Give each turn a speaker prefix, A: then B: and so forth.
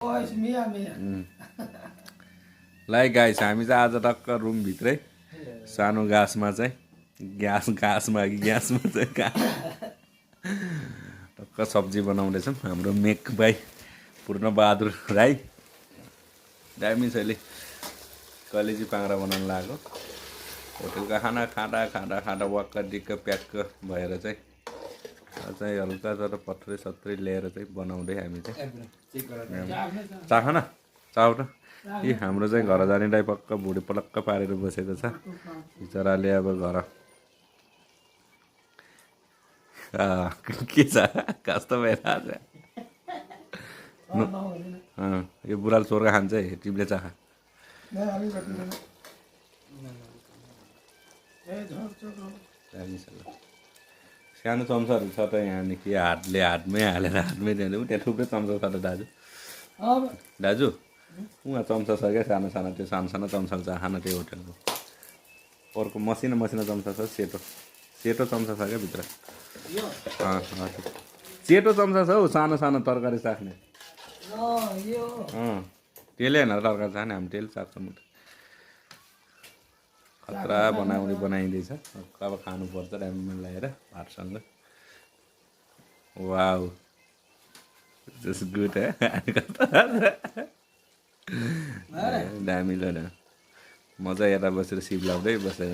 A: Like guys हामी चाहिँ आज टक्क रुमभित्रै सानो घाँसमा चाहिँ घाँसमा चाहिँ टक्क सब्जी बनाउँदैछौँ। हाम्रो मेक भाइ पूर्णबहादुर राई दामी छैले कलेजी पाङ्रा बनाउन लाग्यो। होटेलको खाना खाँदा खाँदा खाँदा वाक्क डिक्क प्याक्क भएर चाहिँ हल्का तर पत्रै सत्रै लिएर चाहिँ बनाउँदै हामी चाहिँ चाख न चाउ न यी हाम्रो चाहिँ घर जाने दाइ पक्क भुँडी पलक्क पारेर बसेको छ बिचराले। अब घर के छ कस्तो भइरहेछ यो बुढाले चोर्का खान्छ है टिप्ले चाख सानो चम्चाहरू छ त यहाँदेखि हातमै हालेर हातमै दिन्छ त्यहाँ थुप्रै चम्चा छ त दाजु दाजु उहाँ चम्चा छ क्या सानो सानो त्यो सानो सानो चम्चा खान त्यो होटेलको अर्को मसिनो मसिनो चम्चा छ सेतो चम्चा छ क्या भित्र सेतो चम्चा छ हौ सानो सानो तरकारी चाख्ने त्यसले होइन तरकारी चाख्ने हामी त्यसले चाख्छौँ त खतरा बनाइँदैछ अब खानुपर्छ टाइममा लगाएर भातसँग। वाउ जस्ट गुड है दामी ल न मजा यता बसेर सिप लाउँदै बसेर